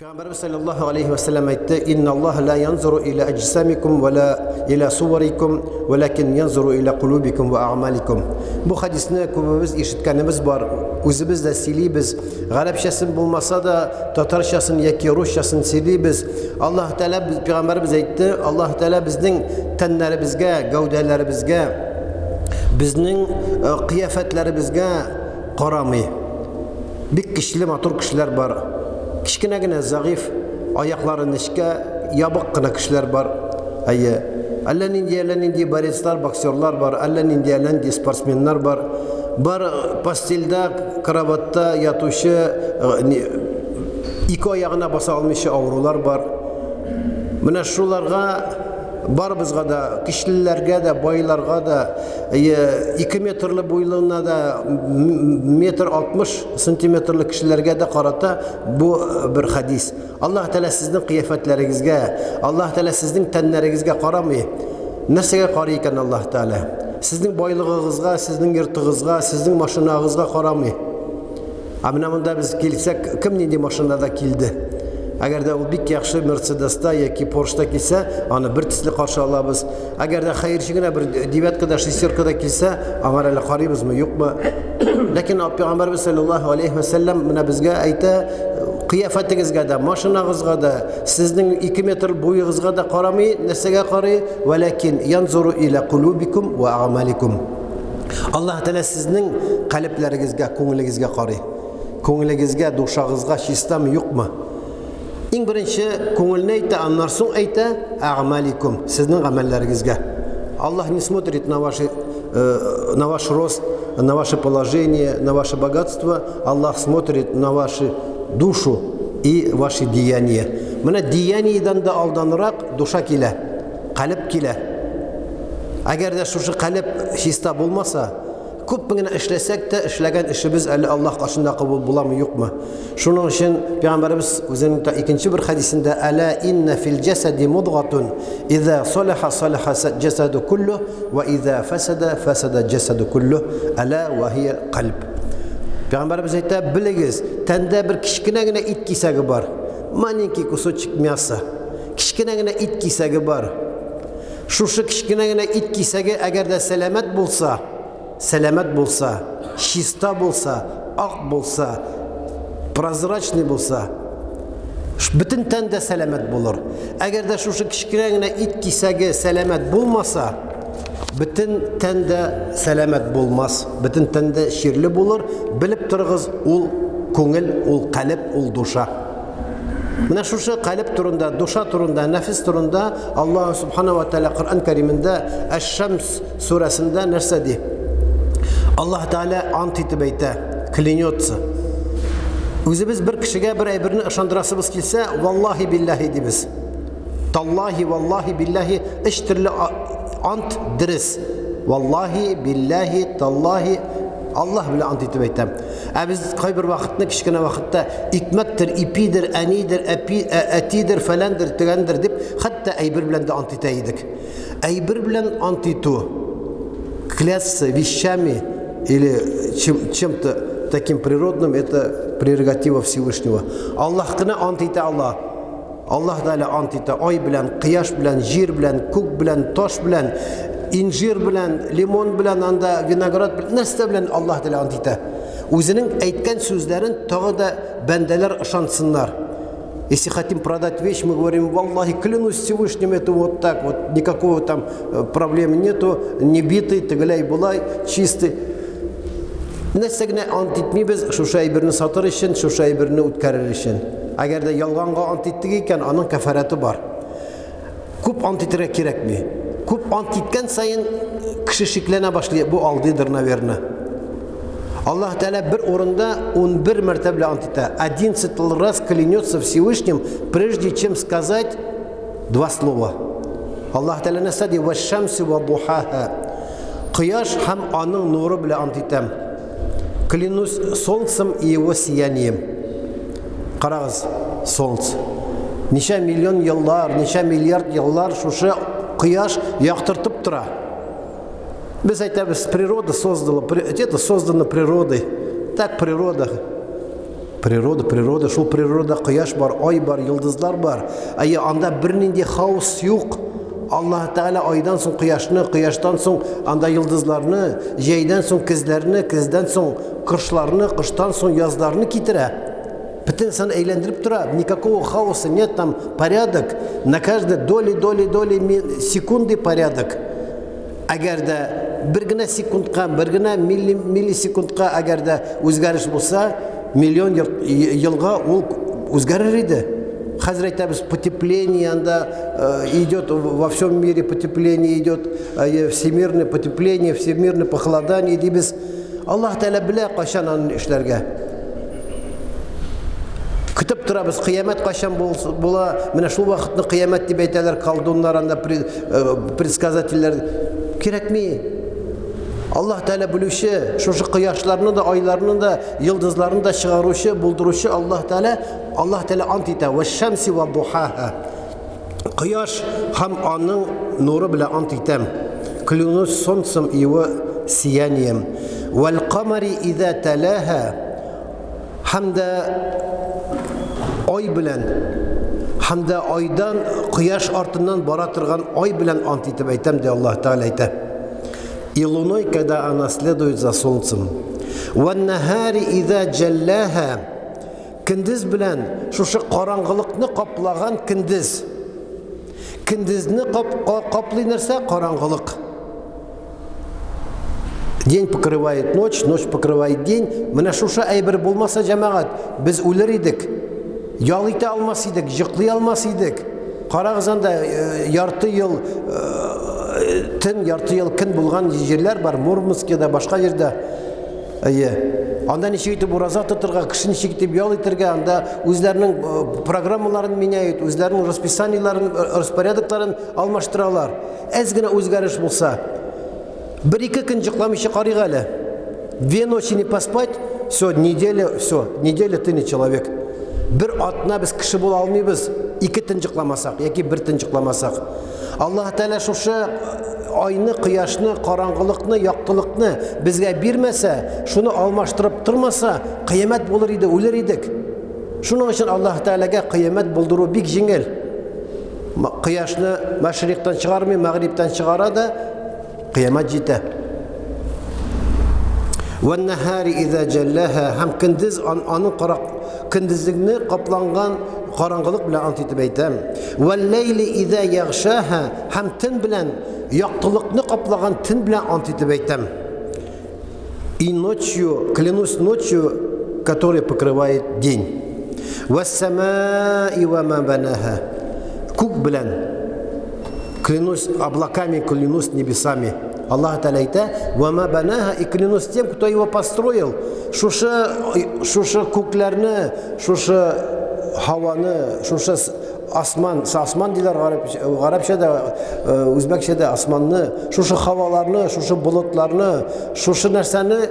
Пәйгамбәрбез саллаллаһу алейхи ва сәлләм әйтте: "Инна Аллаһ ла янзуру иля аҗсамикум ва ла иля суворикум, валакин янзуру иля кулубикум ва а'маликум". Бу хадисне күбебез ишеткәнебез бар, үзебез дә сөйлибез. Гарәпчәсен булмаса да, татарчасын яки русчасын сөйлибез. Аллаһ Тәгалә пәйгамбәрбез әйтте, Аллаһ Тәгалә безнең тәннәребезгә, гәүдәләребезгә, безнең э, кыяфәтләребезгә карамый. Бик көчле, матур кешеләр бар. Кечкенә генә зәгыйфь, аяклары нечкә, ябык кына кешеләр бар. Әйе. Әллә нинди, әллә нинди борецлар, боксерлар бар, әллә нинди, әллә нинди спортсменнар бар. Бар постельдә, кроватьта ятучы, э, ике аягына баса алмыйча авырулар бар. Менә шуларга барыбызга да, көчлеләргә дә, байларга да, 2 метрлы буйлыгына да, метр 60 сантиметрлы кешеләргә дә карата бу э, бер хадис. Аллаһ Тәгалә сезнең кыяфәтләрегезгә, Аллаһ Тәгалә сезнең тәннәрегезгә карамый. Нәрсәгә карый икән Аллаһ Тәгалә? Сезнең байлыгыгызга, сезнең йортыгызга, сезнең машинагызга карамый. Ә менә монда без килсәк, кем нинди машинада килде? Әгәр дә ул бик яхшы Мерседеста яки Поршта килсә, аны бер төсле каршы алабыз. Әгәр дә хәерче генә бер девяткада, шестеркада килсә, аңар әле карыйбызмы, юкмы? Ләкин Пәйгамбәрбез саллаллаһу алейхи ва сәлләм менә безгә әйтә, кыяфәтегезгә дә, машинагызга да, сезнең 2 метр буегызга да карамый, нәрсәгә карый? Вәләкин янзуру иля кулубикум ва амаликум. Аллаһ Тәгалә сезнең калебләрегезгә, күңелегезгә карый. Күңелегезгә, душагызга чистамы, юкмы? Иң беренче күңелне әйтә, аннан соң әйтә әгъмаликум, сезнең гамәлләрегезгә. Аллаһ не смотрит на ваши э, на ваш рост, на ваше положение, на ваше богатство. Аллах смотрит на вашу душу и ваши деяния. Менә деяниедән дә алданрак душа килә, калеб килә. Әгәр дә шушы калеб чиста булмаса, күпме генә эшләсәк тә, эшләгән эшебез әле Аллаһ каршында кабул буламы, юкмы? Шуның өчен Пәйгамбәребез үзенең дә икенче бер хәдисендә Әлә инна фил җәсәди мудгатун иза салаха салаха җәсәду куллу ва иза фасада фасада җәсәду куллу әлә ва һия кальб. Пәйгамбәребез әйтә, белегез, тәндә бер кечкенә генә ит кисәге бар. Маленький кусочек мяса. Кечкенә генә ит кисәге бар. Шушы кечкенә генә ит кисәге әгәр дә сәламәт булса, сәламәт булса, чиста булса, ак булса, прозрачный булса, бөтен тән дә сәламәт булыр. Әгәр дә шушы кечкенә генә ит кисәге сәламәт булмаса, бөтен тән дә сәламәт булмас, бөтен тән дә чирле булыр. Белеп торыгыз, ул күңел, ул калеб, ул душа. Менә шушы калеб турында, душа турында, нәфес турында Аллаһ Субхана ва Тәгалә Коръән Кәримендә Әш-Шамс сүрәсендә нәрсә ди? Аллаһ Тәгалә ант итеп әйтә, клянется. Үзебез бер кешегә бер әйберне ышандырасыбыз килсә, валлаһи биллаһи дибез. Таллаһи, валлаһи, биллаһи өч төрле ант дөрес. Валлаһи, биллаһи, таллаһи Аллаһ белән ант итеп әйтәм. Ә без кайбер вакытны кечкенә вакытта икмәктер, ипидер, әнидер, әпи, ә, әтидер, фәләндер, төгәндер дип, хәтта әйбер белән дә ант итә идек. Әйбер белән ант итү, клясться вещами или чем, чем-то таким природным, это прерогатива Всевышнего. Аллаһ кына ант итә ала. Аллаһ Тәгалә ант итә ай белән, кояш белән, җир белән, күк белән, таш белән, инжир белән, лимон белән, анда виноград белән, нәрсә белән Аллаһ Тәгалә ант итә. Үзенең әйткән сүзләрен тагы да бәндәләр ышансыннар. Если хотим продать вещь, мы говорим, валлахи, клянусь Всевышним, это вот так вот, никакого там э, проблемы нету, не битый, тегеләй булай, чистый. Нәрсә генә ант итмибез, шушы әйберне сатыр өчен, шушы әйберне үткәрер өчен. Әгәр дә ялганга ант иттек икән, аның кәфарәте бар. Күп ант итәргә кирәкми. Күп ант иткән саен кеше шикләнә башлый, бу алдыйдыр, наверное. Аллаһ Тәгалә бер урында 11 мәртәбә ант итә. 11 раз клянется Всевышним, прежде чем сказать два слова. Аллаһ Тәгалә нәрсә ди? Вәш-шамси ва духаха. Кояш һәм аның нуры белән ант итәм. Клянусь солнцем и его сиянием. Карагыз, солнце. Ничә миллион еллар, ничә миллиард еллар шушы кояш яктыртып тора. Без әйтәбез, природа создала, это создано природой. Так природа. Природа, природа, шул природа кояш бар, ай бар, йолдызлар бар. Әйе, анда бернинди хаос юк. Аллаһ Тәгалә айдан соң кояшны, кояштан соң анда йолдызларны, җәйдән соң көзләрне, көздән соң кышларны, кыштан соң язларны китерә. Бөтен сан әйләндереп тора. Никакого хаоса нет, там порядок. На каждой доли, доли, доли секунды порядок. Әгәр дә бер генә секундка, бер генә милли, миллисекундка әгәр дә үзгәреш булса, миллион елга ул үзгәрер иде. Хәзер әйтәбез, потепление анда э, идет во всем мире потепление идет, э, всемирное потепление, всемирное похолодание дибез. Аллаһ Тәгалә белә кайчан аны эшләргә. Көтеп торабыз, кыямәт кайчан була, менә шул вакытны кыямәт дип әйтәләр колдуннар анда э, предсказательләр. Кирәкми. Аллаһ Тәгалә белүче, шушы кояшларны да, айларны да, йолдызларны да чыгаручы, булдыручы Аллаһ Тәгалә, Аллаһ Тәгалә ант итә, "Вәш-шамси ва духаха". Кояш һәм аның нуры белән ант итәм. Клянусь солнцем и его сиянием. Вәл камари иза талаха. Һәм дә ай белән һәм дә айдан кояш артыннан бара торган ай белән ант итеп әйтәм, ди Аллаһ Тәгалә әйтә. И луной, когда она следует за солнцем. Ван-нахари иза джаллаха. Көндез белән шушы караңгылыкны каплаган көндез. Көндезне кап, каплый нәрсә? Караңгылык. День покрывает ночь, ночь покрывает день. Менә шушы әйбер булмаса, җәмәгать, без үлер идек. Ял итә алмас идек, йоклый алмас идек. Карагыз анда э, ярты ел э, төн, ярты ел көн булган җирләр бар, Мурманскида, башка җирдә. Әйе. Анда ничек итеп ураза тотырга, кеше ничек итеп ял итәргә, анда үзләренең э, программаларын меняют, үзләренең расписаниеләрен, э, распорядокларын алмаштыралар. Әз генә үзгәреш булса, бер-ике көн йокламыйча карыйк әле. Две ночи не поспать, все, неделя, все, неделя ты не человек. Бер атна без кеше була алмыйбыз, ике төн йокламасак яки бер төн йокламасак. Аллаһ Тәгалә шушы айны, кояшны, караңгылыкны, яктылыкны безгә бирмәсә, шуны алмаштырып тормаса, кыямәт булыр иде, үлер идек. Шуның өчен Аллаһ Тәгаләгә кыямәт булдыру бик җиңел. Кояшны мәшриктан чыгармый, мәгрибтән чыгара да, кыямәт җитә. Вән-нахари иза җәлләһа һәм көндез аның көндезлекне капланган караңгылык белән ант итеп әйтәм. Вәл-ләйли иза ягшаһа һәм төн белән яктылыкны каплаган төн белән ант итеп әйтәм. И ночью, клянусь ночью, которая покрывает день. Вәс-самаи ва ма банаха. Күк белән клянусь облаками, клянусь небесами. Аллаһ Тәгалә әйтә, "Ва ма банаха" и клянусь тем, кто его построил. Шушы шушы күкләрне, шушы һаваны, шушы асман, асман диләр гарәпчәдә, э, үзбәкчәдә асманны, шушы һаваларны, шушы болытларны, шушы нәрсәне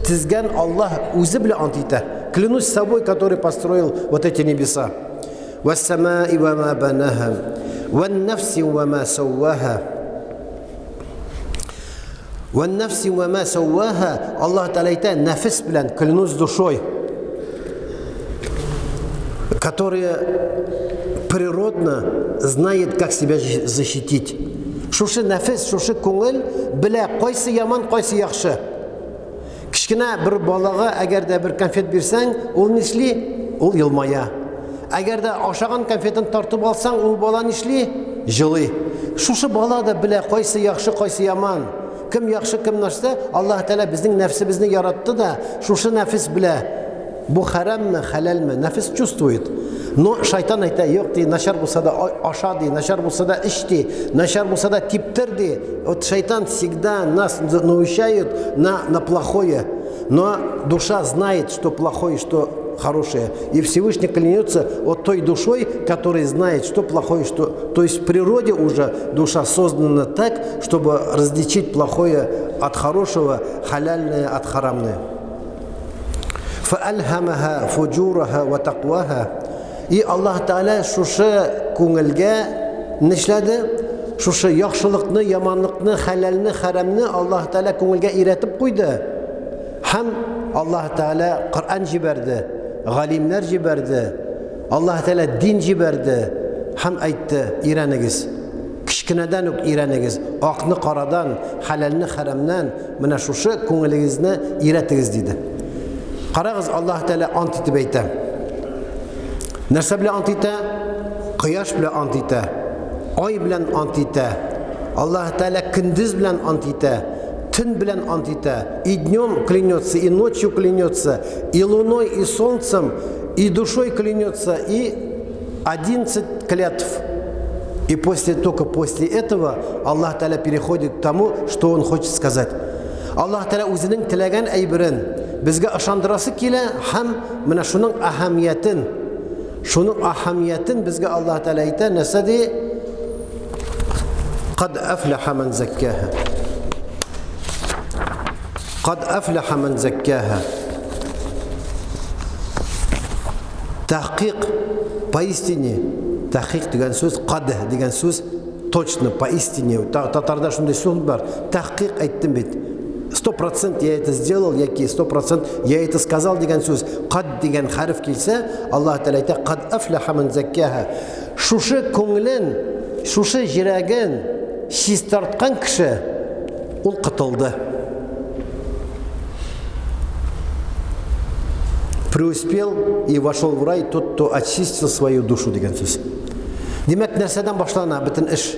тизгән Аллаһ үзе белән ант итә. Клянусь собой, который построил вот эти небеса. Вассамаи ва ма банаха, ван нафси ва ма сawwaha. Вән-нәфси вә мә сәүвәһә, Аллаһ Тәгалә әйтә, нәфес белән, клянусь душой, которая природно знает, как себя защитить. Шушы нәфес, шушы күңел белә, кайсы яман, кайсы яхшы. Кечкенә бер балага әгәр дә бер конфет бирсәң, ул нишли? Ул елмая. Әгәр дә ашаган конфетын тартып алсаң, ул бала нишли? Җылый. Шушы бала да белә, кайсы яхшы, кайсы яман. Кем яхшы, кем нәрсә? Аллаһ Тәгалә безнең нәфсебезне яратты да, шушы нәфес белә. Бу хәраммы, хәләлме? Нәфес чувствует. Но шайтан әйтә, юк ди, начар булса да аша ди, начар булса да эч ди, начар булса да типтер ди. Вот шайтан всегда нас научает на, на плохое. Но душа знает, что плохое, что хорошее. И Всевышний клянется вот той душой, которая знает, что плохое, что... То есть в природе уже душа создана так, чтобы различить плохое от хорошего, халяльное от харамное. Фәәлһәмәһә фуҗураһа вә тәкъваһа. И Аллаһ Тәгалә шушы күңелгә нишләде? Шушы яхшылыкны, яманлыкны, хәләлне, хәрамны Аллаһ Тәгалә күңелгә өйрәтеп куйды. Һәм Аллаһ Тәгалә Коръән җибәрде. галимнәр җибәрде, Аллаһ Тәгалә дин җибәрде һәм әйтте, өйрәнегез. Кечкенәдән үк өйрәнегез. Акны карадан, хәләлне хәрәмнән, менә шушы күңелегезне өйрәтегез, диде. Карагыз, Аллаһ Тәгалә ант итеп әйтә. Нәрсә белән ант итә? Кояш белән ант итә. Ай белән ант итә. Аллаһ Тәгалә көндез белән ант итә, төн белән ант итә. И днем клянется, и ночью клянется, и луной, и солнцем, и душой клянется, и 11 клятв. И после, только после этого Аллаһ Тәгалә переходит к тому, что Он хочет сказать. Аллаһ Тәгалә үзенең теләгән әйберен безгә ышандырасы килә һәм менә шуның әһәмиятен, шуның әһәмиятен безгә Аллаһ Тәгалә әйтә, нәрсә ди? Кад әфләхә ман зәккәһә. Кад әфләхә ман зәккәһә. Тәхкик, поистине, тәхкик дигән сүз, кад дигән сүз точно, поистине. Татарда шундый сүз бар. Тәхкик әйттем бит. 100% я это сделал, яки 100% я это сказал дигән сүз. Кад дигән хәреф килсә, Аллаһ Тәгалә әйтә, кад әфләхә ман зәккәһә. Шушы күңелен, шушы җирәген чистарткан кеше ул котылды. Преуспел и вошел в рай тот, кто очистил свою душу дигән сүз. Димәк, нәрсәдән башлана бөтен эш?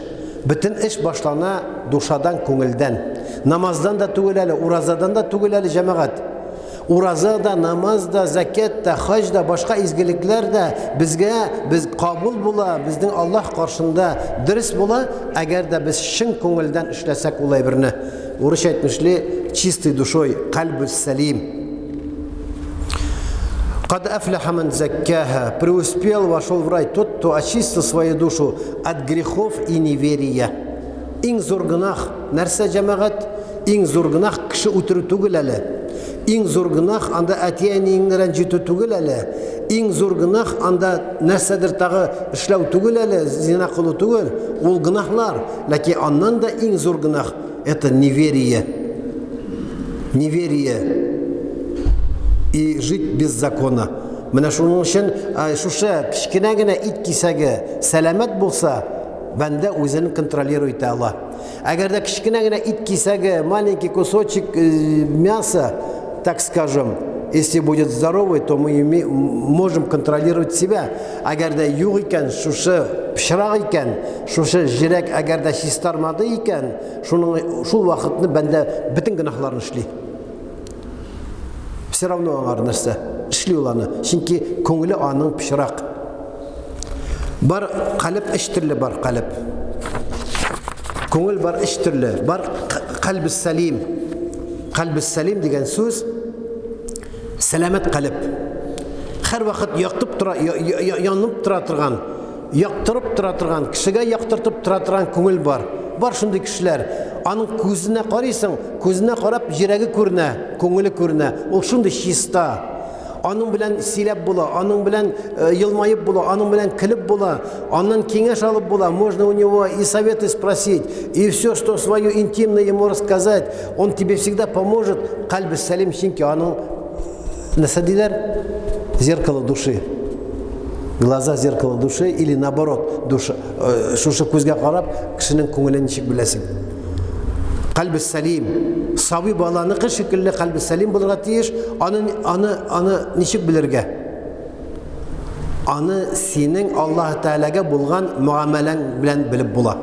Бөтен эш башлана душадан, күңелдән. Намаздан да түгел әле, уразадан да түгел әле, җәмәгать. Ураза да, намаз да, зәкят та, хаҗ да, башка изгелекләр дә безгә без кабул була, безнең Аллаһ каршында дөрес була, әгәр дә без чын күңелдән эшләсәк ул әйберне. Урысча әйтмешли, чистой душой, кальбус салим. Кад афляха ман заккаха, преуспел, вошел в рай тот, кто очистил свою душу от грехов и неверия. Иң зур гөнаһ нәрсә, җәмәгать? Иң зур гөнаһ кеше үтерү түгел әле. Иң зур гөнаһ анда әти-әниеңне рәнҗетү түгел әле. Иң зур гөнаһ анда нәрсәдер тагы эшләү түгел әле, зина кылу түгел. Ул гөнаһлар. Ләкин аннан да иң зур гөнаһ это неверие. Неверие и жить без закона. Менә шуның өчен шушы кечкенә генә ит кисәге сәламәт булса, бәндә үзен контролирует итә ала. Әгәр дә кечкенә генә ит кисәге, маленький кусочек э, мяса, так скажем, если будет здоровый, то мы можем контролировать себя. Әгәр дә юк икән, шушы пычрак икән, шушы җирәк әгәр дә чистармады икән, шуның шул вакытны бәндә бөтен гөнаһларны эшли. Все равно аңар нәрсә эшли ул аны. Чөнки күңеле аның пычрак. Бар калеб өч төрле бар калеб. Күңел бар өч төрле. Бар кальбе салим. Кальбе салим дигән сүз сәламәт калеб. Һәр вакыт яктып тора, янып тора торган, яктырып тора торган, кешегә яктыртып тора торган күңел бар. Бар шундый кешеләр. Аның күзенә карыйсың, күзенә карап йөрәге күренә, күңеле күренә. Ул шундый чиста. Аның белән сөйләп була, аның белән э, елмаеп була, аның белән көлеп була, аннан киңәш алып була, можно у него и советы спросить, и все, что свое интимное ему рассказать, он тебе всегда поможет. Кальбе сәлим, чөнки аның нәрсә диләр? Зеркало души. Глаза зеркало души или наоборот, душа, э, шушы күзгә карап, кешенең күңелен ничек беләсең? Кальбе сәлим. Сабый баланыкы шикелле кальбе сәлим булырга тиеш. Аны аны аны ничек белергә? Аны синең Аллаһ Тәгаләгә булган мөгамәләң белән белеп була.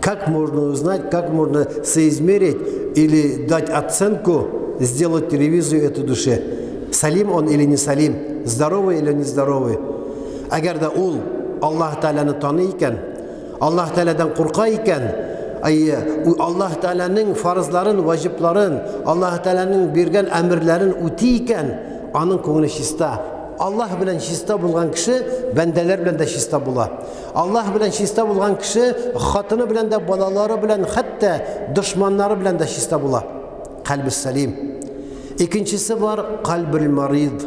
Как можно узнать, как можно соизмерить или дать оценку, сделать ревизию этой душе? Салим он или не салим? Здоровый или нездоровый? Әгәр дә ул Аллаһ Тәгаләне таный икән, Аллаһ Тәгаләдән курка икән, әйе, Аллаһ Тәгаләнең фарызларын, ваҗибларын, Аллаһ Тәгаләнең биргән әмерләрен үти икән, аның күңеле чиста. Аллаһ белән чиста булган кеше бәндәләр белән дә чиста була. Аллаһ белән чиста булган кеше хатыны белән дә, балалары белән, хәтта дошманнары белән дә чиста була. Кальбе салим. Икенчесе бар кальбел марид,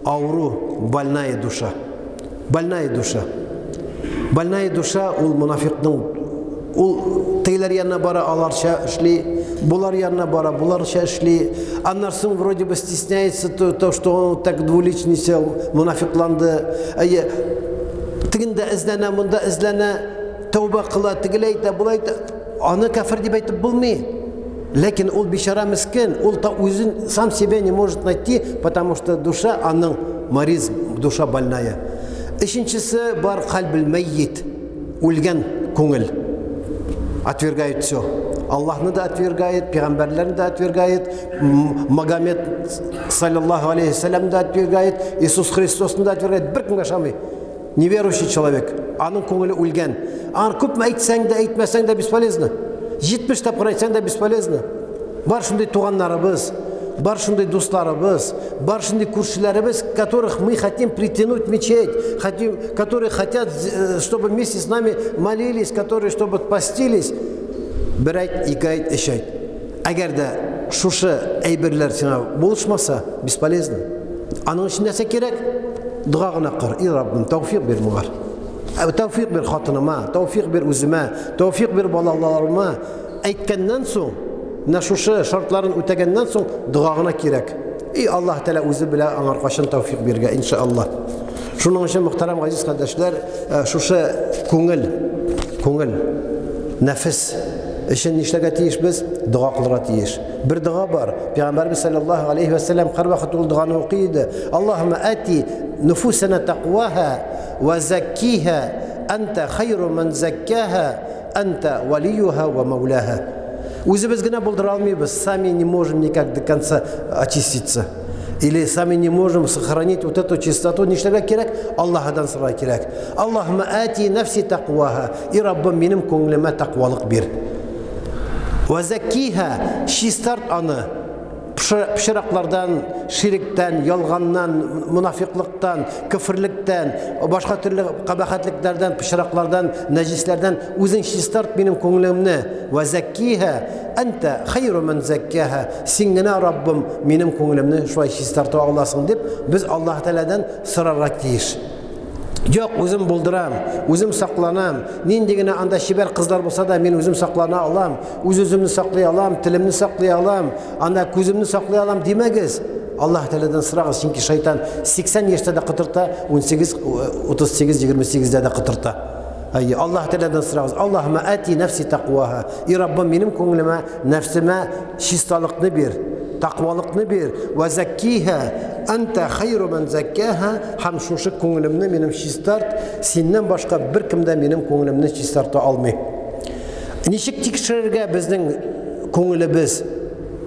авыру, больная душа. Больная душа. Больная душа ул мунафикның ул тегеләр янына бара, аларча эшли. Болар янына бара, боларча эшли. Аннан соң вроде бы стесняется то, то, что он так двуличничал, мунафикланды. Әйе, тегендә эзләнә, монда эзләнә, тәүбә кыла, тегеләй әйтә, болай әйтә. Аны кафир дип әйтеп булмый. Ләкин ул бичара мескен, ул та үзен сам себя не может найти, потому что душа аның мариз, душа больная. Өченчесе бар кальбел мәййит, үлгән күңел. Отвергает все. Аллаһны да отвергает, пәйгамбәрләрне дә отвергает, Магомед саллаллаху алейхи салям да отвергает, Иисус Христосны да отвергает, беркемгә ышанмый. Неверующий человек, аның күңеле үлгән. Аңар күпме әйтсәң дә, әйтмәсәң дә бесполезно. 70 тапкыр әйтсәң дә бесполезно. Бар шундый туганнарыбыз, бар шундый дусларыбыз, бар шундый күршеләребез, которых мы хотим притянуть в мечеть, хотим, которые хотят, чтобы вместе с нами молились, которые чтобы постились. Бер әйт, ике әйт, өч әйт. Әгәр дә шушы әйберләр сиңа булышмаса, бесполезно. Аның өчен нәрсә кирәк? Дога гына кыр. И Раббым, тәүфик бир моңар. Тәүфик бир хатыныма, тәүфик бир үземә, тәүфик бир балаларыма. Әйткәннән соң, менә шушы шартларын үтәгәннән соң дога гына кирәк. И Аллаһ Тәгалә үзе белә аңар кайчан тәүфик бирергә, иншаллаһ. Шуның өчен, мөхтәрәм газиз кардәшләр, шушы күңел, күңел, нәфес өчен нишләргә тиеш без? Дога кылырга тиеш. Бер дога бар. Пәйгамбәрбез саллаллаһу алейхи ва саллям һәрвакыт ул доганы укый иде. Аллаһумма ати нуфусана тaqваха ва заккиха анта хайру ман заккаха анта валиюха ва маулаха. Үзебез генә булдыра алмыйбыз, сами не можем никак до конца очиститься. Или сами не можем сохранить вот эту чистоту. Нишләргә кирәк? Аллаһыдан сорарга кирәк. Аллаһумма ати нафси тaqваха. И Раббым, минем күңелемә тәкъвалык бир. Вә зәккиһа, чистарт аны пычраклардан, ширектән, ялганнан, монафиклыктан, көферлектән, башка төрле кабахәтлекләрдән, пычраклардан, нәҗисләрдән үзең чистарт минем күңелемне. Вә зәккиһа, әнтә хайру ман зәккаһа. Син генә, Раббым, минем күңелемне шулай чистарта аласың дип, без Аллаһ Тәгаләдән сорарга тиеш. Юк, үзем булдырам, үзем сакланам. Нинди генә анда чибәр кызлар булса да, мин үзем саклана алам. Үз-үземне саклый алам, телемне саклый алам, анда күземне саклый алам димәгез. Аллаһ Тәгаләдән сорагыз, чөнки шайтан 80 яшьтә дә котырта, 18, 38, 28-дә дә котырта. Әйе, Аллаһ Тәгаләдән сорагыз. Аллаһумма ати нәфси тәкъваһа. И Раббым, минем күңелемә, нәфсемә чисталыкны бир, тәкъвалыкны бир. Вә зәккиһа анта хайру ман зәккаһа. Һәм шушы күңелемне минем чистарт, синнән башка беркем дә минем күңелемне чистарта алмый. Ничек тикшерергә безнең күңелебез,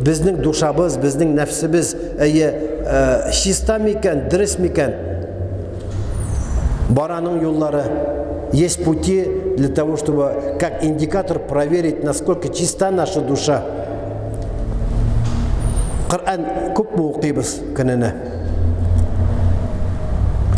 безнең душабыз, безнең нәфсебез, әйе, чиста микән, дөрес микән? Бар аның юллары. Есть пути для того, чтобы как индикатор проверить, насколько чиста наша душа. Коръән күпме укыйбыз көненә?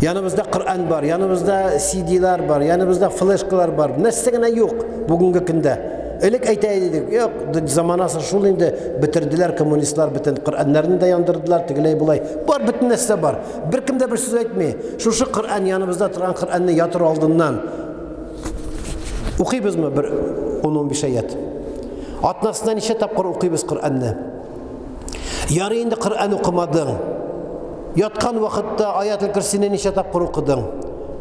Яныбызда Коръән бар, яныбызда CD-лар бар, яныбызда флешкалар бар. Нәрсә генә юк бүгенге көндә. Элек әйтә идек, юк, заманасы шул инде, бетерделәр коммунистлар бөтен Коръәннәрне дә яндырдылар, тегеләй болай. Бар бөтен нәрсә бар. Беркем дә бер сүз әйтми. Шушы Коръән яныбызда торган Коръәнне ятыр алдыннан укыйбызмы бер 10-15 аят? Атнасына ничә тапкыр укыйбыз Коръәнне? Ярый инде Коръән укымадың. Яткан вакытта аятел көрсине ничә тапкыр укыдың?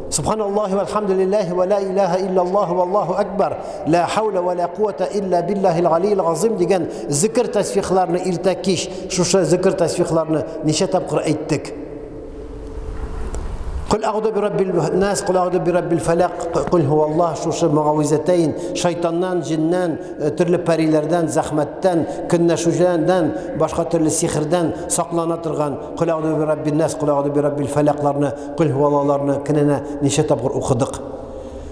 Субханаллахи вальхамдулиллахи ва ла илаха иллаллаху валлаху акбар ла хаула ва ла куата илля биллахил алиил азим дигән зикр тәсбихларны иртә кич шушы зикр тәсбихларны ничә тапкыр әйттек? Кул әгъуду би раббил нас, кул әгъуду би раббил фалак, кул һуаллаһ шушы муавизатайн шайтаннан, җиннән, төрле пәриләрдән, зәхмәттән, көнләшүчеләрдән, башка төрле сихердән саклана торган Кул әгъуду би раббин нас, кул әгъуду би раббил фалакларны, кул һуалларны көненә ничә тапкыр укыдык?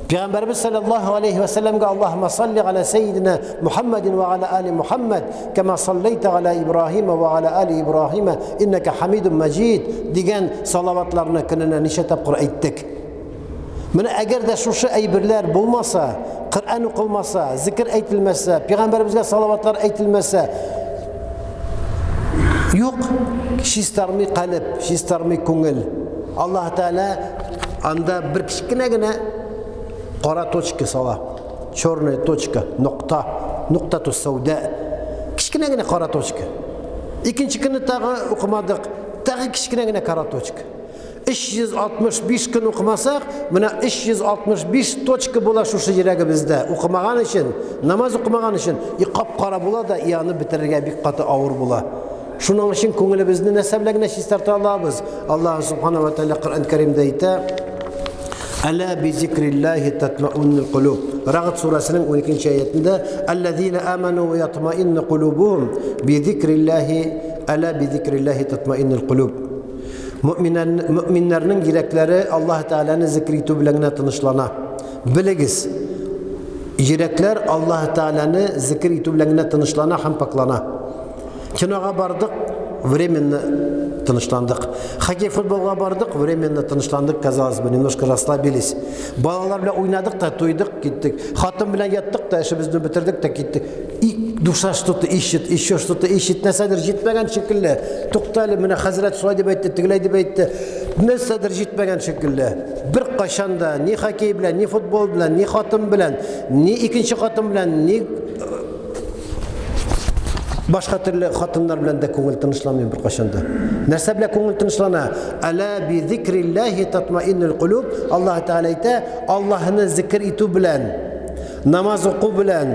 Пәйгамбәрбез саллаллаһу алейхи ва сәлләмгә Аллаһумма салли аля саййидина Мухаммадин ва аля али Мухаммад, кама саллайта аля Ибраһима ва аля али Ибраһима, иннака хамидун маҗид дигән салаватларны көненә ничә тапкыр әйттек? Менә әгәр дә шушы әйберләр булмаса, Коръән укылмаса, зикер әйтелмәсә, пәйгамбәребезгә салаватлар әйтелмәсә, юк, чистармый калеб, чистармый күңел. Аллаһ Тәгалә анда бер кечкенә генә кара точка сала. Черная точка, нокта, нуктату сауда. Кечкенә генә кара точка. Икенче көнне тагы укымадык, тагы кечкенә генә кара точка. 365 көн укымасак, менә 365 точка була шушы йөрәгебездә. Укымаган өчен, намаз укымаган өчен, и кап-кара була да, и аны бетерергә бик каты авыр була. Шуның өчен күңелебезне нәрсә белән генә чистарта алабыз? Аллаһ субхана ва тааля Коръән Кәримдә әйтә: Әла би зикриллаһи татмауннул кулуб. Рагд сүрәсенең 12 аятында Аллазина аману ва ятмаинну кулубухум би зикриллаһи әла би зикриллаһи татмаиннул кулуб. Мөминнәрнең йөрәкләре Аллаһ Тәгаләне зикр итү белән генә тынычлана. Белегез, йөрәкләр Аллаһ Тәгаләне зикр итү белән генә тынычлана һәм паклана. Кинога бардык, временно тынычландык. Хоккей футболга бардык, временно тынычландык, казалось бы, немножко расслабились. Балалар белән уйнадык та, туйдык, киттек. Хатын белән яттык та, эшебезне бетердек тә киттек. И душа что-то ищет, еще что-то ищет, нәрсәдер җитмәгән шикелле. Тукта әле, менә хәзрәт шулай дип әйтте, тегеләй дип әйтте. Нәрсәдер җитмәгән шикелле. Бер кайчан да ни хоккей белән, ни футбол белән, ни хатын белән, ни икенче хатын белән, ни Башка төрле хатыннар белән дә күңел тынычланмый беркайчан да. Нәрсә белән күңел тынычлана? Әлә би зикриллаһи татмаиннул кулуб. Аллаһ Тәгалә әйтә, Аллаһны зикр итү белән, намаз уку белән,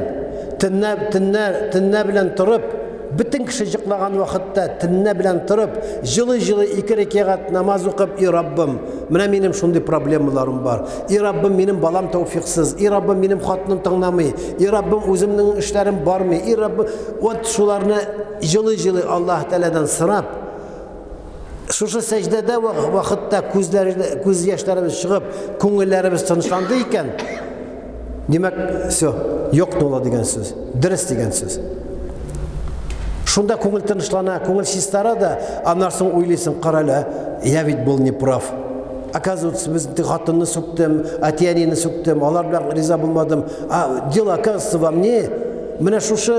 төннә төннә төннә белән торып, бөтен кеше йоклаган вакытта төннә белән торып, җылы-җылы ике рәкәгать намаз укып, и Раббым, менә минем шундый проблемаларым бар. И Раббым, минем балам тәүфиксыз. И Раббым, минем хатыным тыңламый. И Раббым, үземнең эшләрем бармый. И Раббым, вот шуларны җылы-җылы Аллаһ Тәгаләдән сорап, шушы сәҗдәдә вакытта күзләр, күз яшьләребез чыгып, күңелләребез тынычланды икән, димәк, все, йокнуло дигән сүз, дөрес дигән сүз. Шунда күңел тынычлана, күңел чистара да, аннан соң уйлыйсың, карале, я ведь был не прав. Оказывается, без хатынны сүктем, әти-әнине сүктем, алар белән риза булмадым. А дело, оказывается, во мне. Менә шушы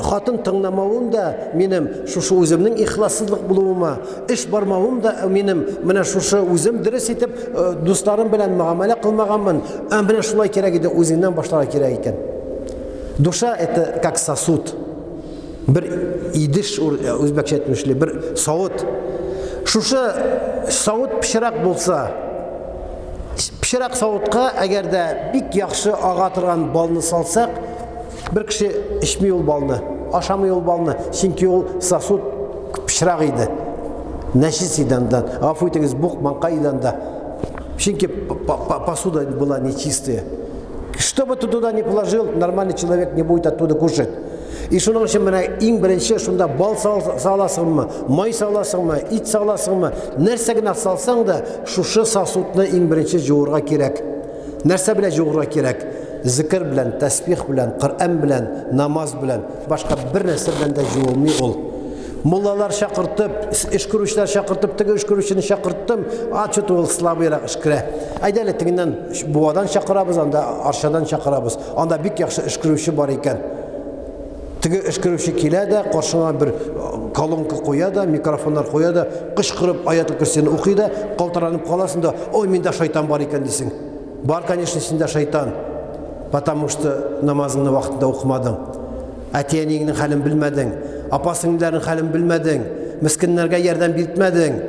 хатын тыңламавым да минем шушы үземнең ихлассызлык булуыма, эш бармавым да минем менә шушы үзем дөрес итеп э, дусларым белән мөгамәлә кылмаганмын. Ә менә шулай кирәк иде, үзеңнән башларга кирәк икән. Душа это как сосуд. Бер идеш, э, үзбәкчә әйтмешли, бер савыт. Шушы савыт пычрак булса, пычрак савытка әгәр дә бик яхшы ага торган балны салсак, бер кеше эчми ул балны, ашамый ул балны, чөнки ул сосуд пычрак иде. Нәҗис иде андан. Гафу итегез, бук маңка иде анда. Чөнки посуда была нечистая. Что бы ты туда ни положил, нормальный человек не будет оттуда кушать. И шуның өчен менә иң беренче шунда бал саласыңмы, май саласыңмы, ит саласыңмы, нәрсә генә салсаң да, шушы сосудны иң беренче җуырга кирәк. Нәрсә белән җуырга кирәк? Зикр белән, тәсбих белән, Коръән белән, намаз белән. Башка бер нәрсә белән дә җуылмый ул. Муллалар чакыртып, өшкерүчеләр чакыртып, теге өшкерүчене чакырттым, а что-то ул слабыйрак өшкерә. Әйдә әле тегеннән Буадан чакырабыз, анда Арчадан чакырабыз. Анда бик яхшы өшкерүче бар икән. Теге өшкерүче килә дә, каршыңа бер колонка куя да, микрофоннар куя да, кычкырып аятел көрсине укый да, калтыранып каласың да, ой, миндә шайтан бар икән дисең. Бар, конечно, синдә шайтан, потому что намазыңны вакытында укымадың. Әти-әниеңнең хәлен белмәдең, апа-сеңлеләрнең хәлен белмәдең, мескеннәргә ярдәм итмәдең.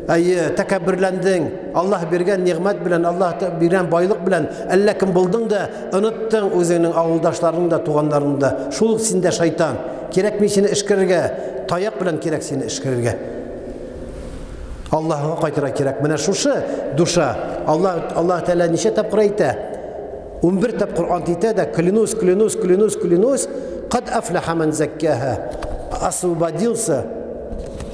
Әйе, тәкәбберләндең. Аллаһ биргән нигъмәт белән, Аллаһ биргән байлык белән әллә кем булдың да, оныттың үзеңнең авылдашларыңны да, туганнарыңны да. Шул синдә шайтан. Кирәкми сине эшкерергә, таяк белән кирәк сине эшкерергә. Аллаһыга кайтырга кирәк. Менә шушы душа Аллаһ Аллаһ Тәгалә ничә тапкыр әйтә? 11 тапкыр ант итә дә, клянусь, клянусь, клянусь, клянусь, кад афлаха ман заккаха. Освободился.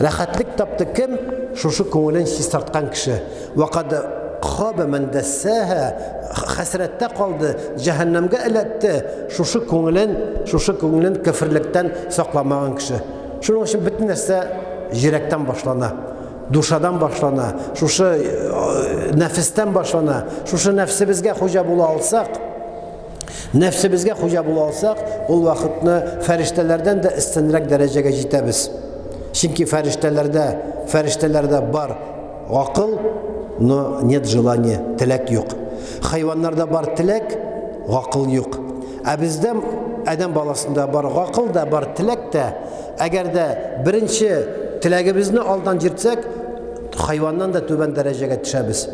Рәхәтлек тапты кем? Шушы күңелен чистарткан кеше. Ва кад хаба ман дассаха. Хәсрәттә калды, җәһәннәмгә эләкте. Шушы күңелен, шушы күңелен кәферлектән сакламаган кеше. Шуның өчен бөтен нәрсә йөрәктән башлана. Душадан башлана, шушы э, нәфестән башлана. Шушы нәфсебезгә хуҗа була алсак, нәфсебезгә хуҗа була алсак, ул вакытны фәрештәләрдән дә өстенрәк дәрәҗәгә җитәбез. Чөнки фәрештәләрдә, фәрештәләрдә бар акыл, но нет желания, теләк юк. Хайваннарда бар теләк, акыл юк. Ә бездә адәм баласында бар гакыл да, бар теләк тә. Әгәр дә беренче теләгебезне алдан җиртсәк, хайваннан да түбән дәрәҗәгә төшәбез.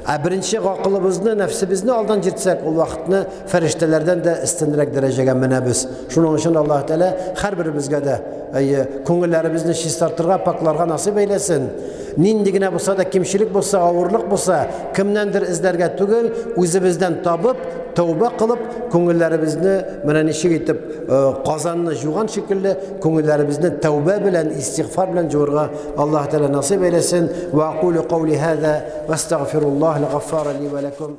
Ә беренче гакылыбызны, нәфсебезне алдан җиртсәк, ул вакытны фәрештәләрдән дә өстенрәк дәрәҗәгә менәбез. Шуның өчен Аллаһ Тәгалә һәрберебезгә дә әйе, күңелләребезне чистартырга, пакьларга насыйп әйләсен. Нинди генә булса да кимчелек булса, авырлык булса, кемнәндер эзләргә түгел, үзебездән табып, тәүбә кылып, күңелләребезне менә ничек итеп э, казанны жуган шикелле, күңелләребезне тәүбә белән, истигъфар белән жуырга Аллаһ Тәгалә насыйп әйләсен. Ва акулу каули һаза ва астагфируллаһ ал-гаффара ли ва лакум.